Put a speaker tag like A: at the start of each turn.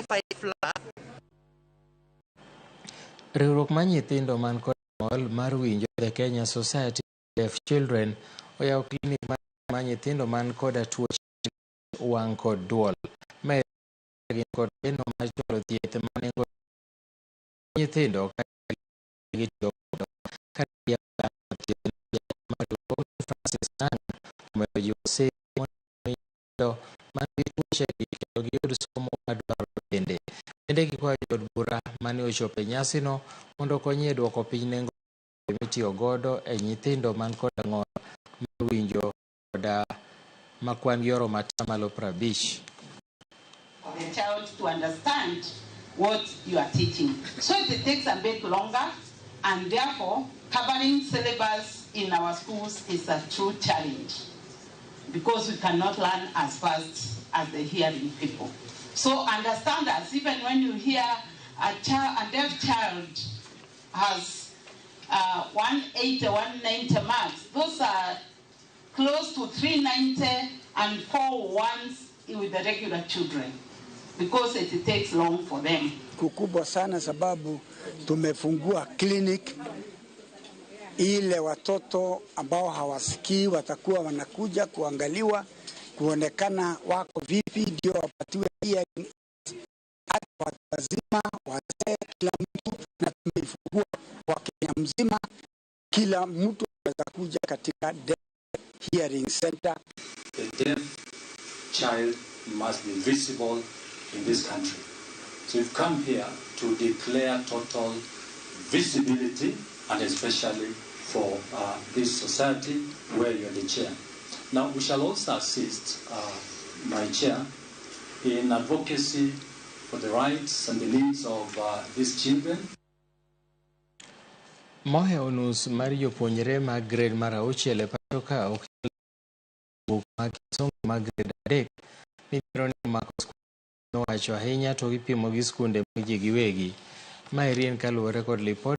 A: 5 lakh.
B: Riwruok mar nyithindo man kod ng'ol mar winjo, The Kenya Society of Deaf Children, oyawo klinik mar nyithindo man koda tuoche wang' kod duol. Mae gin kod geno mar chwalo thieth ma nengo nyithindo ka gitiyo godo. Mar riwruogno, Francis Ng'ang'a, omedo jiwo sir mondo nyithindo man gi tuoche gi kendo giyud somo madwarore bende. Bende gikwayo jood bura mane ochopo e nyasino mondo okony e duoko piny nengo mitiyo godo e nyithindo man koda ng'ol mar winjo koda ma kwan gi oromo atamalo 50.
C: For the child to understand what you are teaching. So it takes a bit longer, and therefore covering syllabus in our schools is a true challenge because we cannot learn as fast as the hearing people. So understand us, even when you hear a child, a deaf child has 180, 190 marks, those are close to 390 and four ones with the regular children because it takes long for them.
D: Kukubwa sana sababu tumefungua clinic ile watoto ambao hawasikii watakuwa wanakuja kuangaliwa, kuonekana wako vipi, ndio wapatiwe hearing, hata watu wazima, wazee, kila mtu, na tumeifungua kwa Kenya mzima, kila mtu anaweza kuja katika Deaf Hearing Center.
E: The deaf child must be visible in this country. So we've come here to declare total visibility, and especially for this society where you're the chair. Now, we shall also assist my chair in advocacy for the rights and the needs of these children.
B: Mohewo nus mar jopuonjre mag grade mar 6 e pacho ka ok nyal buk mag Kisungu mag grade 3. Midhiero ni omako skunde owacho ahinya to gipimo gi skunde mag ji giwegi. Maeri en kaluwore kod lipot